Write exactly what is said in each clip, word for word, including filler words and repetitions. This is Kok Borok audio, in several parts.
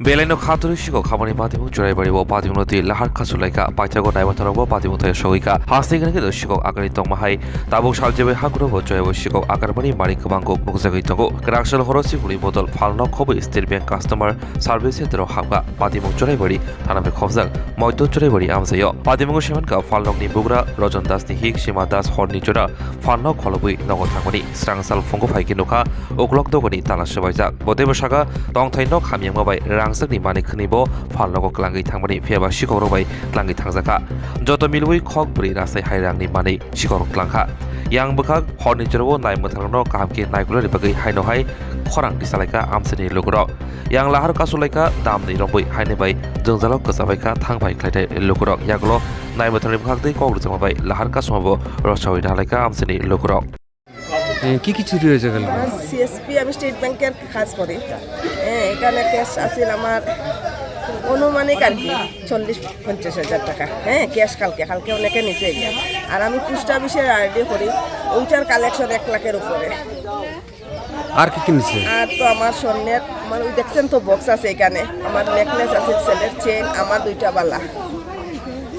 Belaino khaturi sikok habani patimung Churaibari bo patimung no twi lahar kasu laika paithago naimathorok bo patimung thai sogwi kha. Hasteni gwnang khe sikok agarwi tongma hai tabuk saljebai hakuro bo Churaibari sikok agarmani mari kwbangkuk nukjagwi tongo. Kwraksal horo sikuli bodol phalno khobwi State Bank Customer Service Center o habkha. Patimung Churaibari thana bai khobjak Moito Churaibari amchaio. Patimung semanka phalnokni bugra Rajan Das ni hik Sima Das horni jora phalnok kholobwi nogo thangmani. Srangsal phungo phaikhe nukha uklok dogani tala swbaijak. Bo teibo saka tongthai nok hamyangma bai rangchakni manwi khwnwi bo phalnogo klangwi thangmani, phiyaba sikok rok bai klangwi thangjakha. Joto milwi khok bwrwi rasai hai rangni manwi sikok rok klangkha. Yang bwkhak horni jorao nai mwthangno kaham khe naikolnani bagwi haino hai khorang tisalaikha amchaini lukurok. Yang lahar kasulaikha damni rombwi haini bai jwngjalo kwchabaikha thang phai khlaithai lukurok. Yagulo nai mwthangni bwkhak tei kok rwchapma bai lahar kasuma bo rwchawi nalaikha amchaini lukurok. এ, কি কি চুরি হয়েছে কালকে? আমার সিএসপি, আমি স্টেট ব্যাংকের কাজ করি। হ্যাঁ, এখানে ক্যাশ আছিল আমার আনুমানিক আর কি চল্লিশ পঞ্চাশ হাজার টাকা। হ্যাঁ, ক্যাশ কালকে, কালকে অনেকে নিছে এটা। আর আমি পোস্ট অফিসের আরডি করি, ওইটার কালেকশন এক লাখের উপরে। আর কি কি নিছে? আর তো আমার স্বর্ণের, আমার ওই দেখছেন তো বক্স আছে এখানে, আমার নেকলেস আছে, সেলের চেন, আমার দুইটা বালা।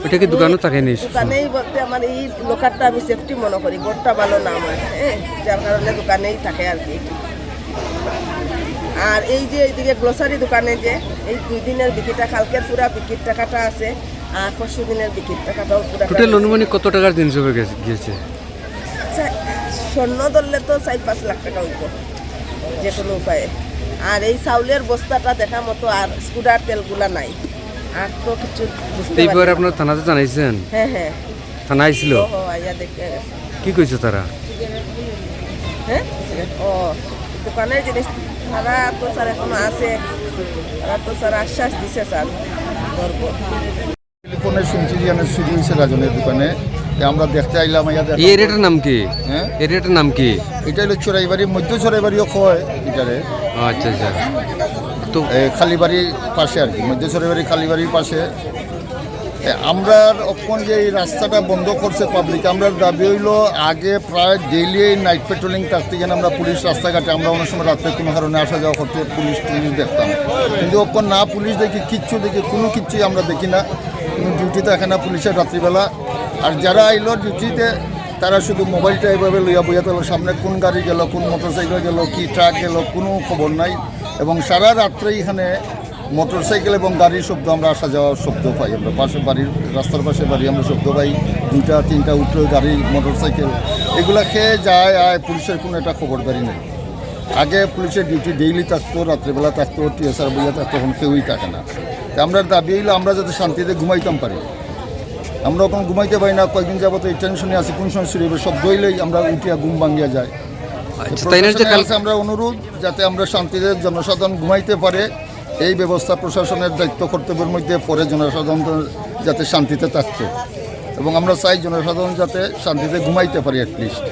ওটা কি দোকানও থাকে নি? দোকানেই বলতে আমার এই লকারটা আমি সেফটি মনে করি, ঘরটা ভালো না আমার, হ্যাঁ, যার কারণে দোকানেই থাকে আর কি। আর এই যে এইদিকে গ্লোসারি দোকানে যে এই দুই দিনের বিক্রিটা, কালকের পুরা বিক্রির টাকাটা আছে, আর পরশু দিনের বিক্রির টাকাটাও পুরা টোটাল অনুমানিক কত টাকার জিনিস হবে গেছে, গিয়েছে? আচ্ছা, স্বর্ণ ধরলে তো চার পাঁচ লাখ টাকা হইব যে কোনো উপায়ে। আর এই চাউলের বস্তাটা দেখা মতো আর স্কুটার তেলগুলা নাই, আর তো কিছু বুঝতে পারছি এবার না। আপনার থানাতে জানাইছেন? হ্যাঁ, হ্যাঁ। থানা আইছিল? ও, আইয়া দেখে গেছে। কি কইছে তারা? হ্যাঁ? ও, দোকানের জিনিস তারা তো স্যার এখনো আছে, তারা তো স্যার আশ্বাস দিছে স্যার, ধরবো। টেলিফোনে শুনছি যে এখানে চুরি হয়েছে রাজনের দোকানে। তা আমরা দেখতে আইলাম, আইয়া দেখলাম। এই এরিয়াটার নাম কি? হ্যাঁ? এরিয়াটার নাম কি? এটা হলো চোরাইবাড়ি, মধ্য চোরাইবাড়িও কয় এটারে। ও, আচ্ছা, আচ্ছা। তো এ, কালীবাড়ির পাশে আর কি, মধ্য চোরাইবাড়ি কালীবাড়ির পাশে। এ, আমরা অখন যে এই রাস্তাটা বন্ধ করছে পাবলিক, আমরা দাবি হইলো আগে প্রায় ডেইলি এই নাইট পেট্রোলিং থাকতে, এখানে আমরা পুলিশ রাস্তাঘাটে, আমরা অনেক সময় রাত্রে কোনো কারণে আসা যাওয়া করতে পুলিশ টুলিশ দেখতাম, কিন্তু অখন না পুলিশ দেখি, কিচ্ছু দেখি, কোনো কিচ্ছুই আমরা দেখি না। কোনো ডিউটি থাকে না পুলিশের রাত্রিবেলা। আর যারা আইলো ডিউটিতে, তারা শুধু মোবাইলটা এভাবে লইয়া বইয়া থাকলো, সামনে কোন গাড়ি গেল, কোন মোটরসাইকেল গেল, কি ট্রাক গেল, কোনো খবর নাই। এবং সারা রাত্রে এখানে মোটরসাইকেল এবং গাড়ির শব্দ, আমরা আসা যাওয়ার শব্দ পাই, আমরা পাশে বাড়ির, রাস্তার পাশে বাড়ি, আমরা শব্দ পাই দুইটা তিনটা উঠে গাড়ি, মোটরসাইকেল, এগুলা খেয়ে যায় আয়, পুলিশের কোনো একটা খবরদারি নেই। আগে পুলিশের ডিউটি ডেইলি থাকতো, রাত্রেবেলা থাকতো, টিএসআর বইয়া থাকতো, এখন কেউই থাকে না। তা আমরা দাবি হইলো আমরা যাতে শান্তিতে ঘুমাইতাম পারি, আমরা এখন ঘুমাইতে পারি না। কয়েকদিন যাবত এই টেনশনে আছি, কোন সময় চুরি হবে, শব্দ হইলেই আমরা উঠিয়া ঘুম ভাঙিয়া যায়। আচ্ছা, তাই না যে প্রশাসনের কাল- কাছে আমরা অনুরোধ যাতে আমরা শান্তিতে জনসাধারণ ঘুমাইতে পারে, এই ব্যবস্থা প্রশাসনের দায়িত্ব কর্তব্যের মধ্যে পড়ে জনসাধারণ যাতে শান্তিতে থাকতো, এবং আমরা চাই জনসাধারণ যাতে শান্তিতে ঘুমাইতে পারি অ্যাটলিস্ট।